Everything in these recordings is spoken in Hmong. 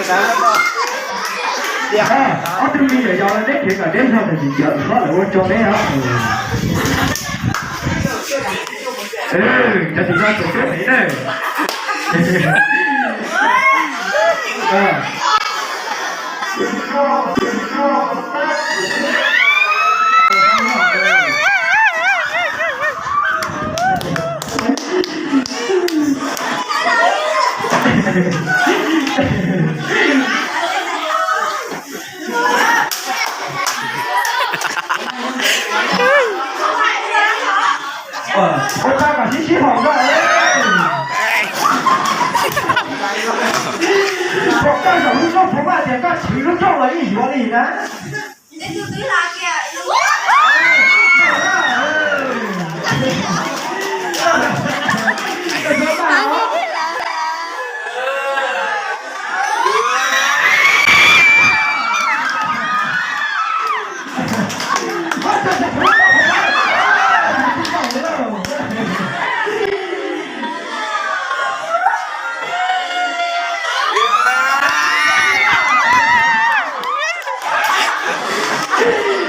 Ob tug me nyuam yaus no neb khiav kom deb zog tam sim cov hlob lawv ua tso neb os. Cov tim no txawm cov pem na. Ua tau kom sib sib haum na. Thaum koj zaum lub rooj, Hmoob hais tias koj chwv lub rooj los yeej yuav li na.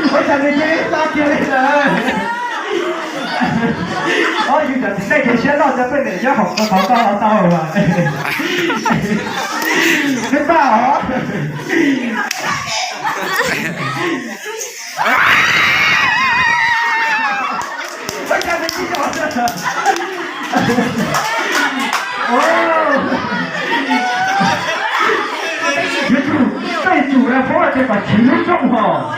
Ua cas nws cia li tau kiag li lawm. Ob yus cov txiv neej ces siab loj cov poj niam nyob hauv qhov tau los tau as. Neb paj os. Yuav tsum, tej tsum la pab tias kom chwv lub rooj hos.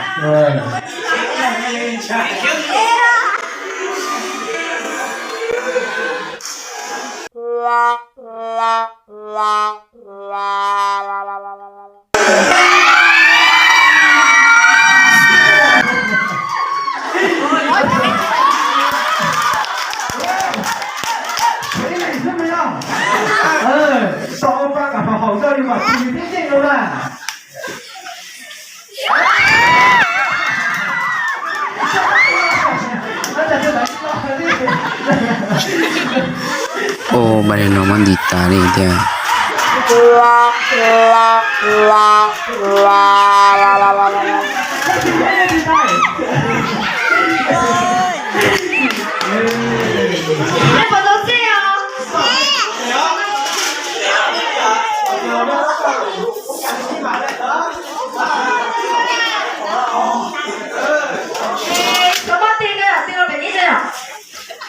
Tom ua pa kom haum haum rau li mas tus nws thiaj yeej ua mas. Ua pa li no mas nti tas li tiag.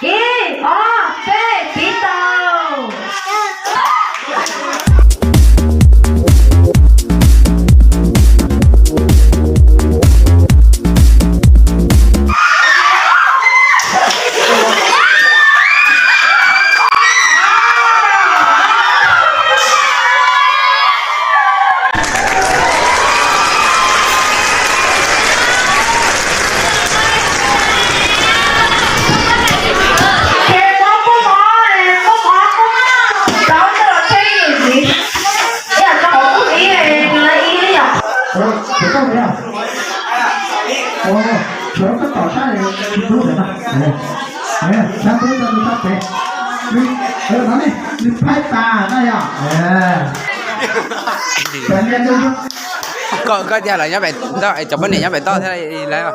Ib, ob, peb, piv tau. Koj, koj tias lawv nyob pem toj, cov poj niam nyob pem toj thiab lawv.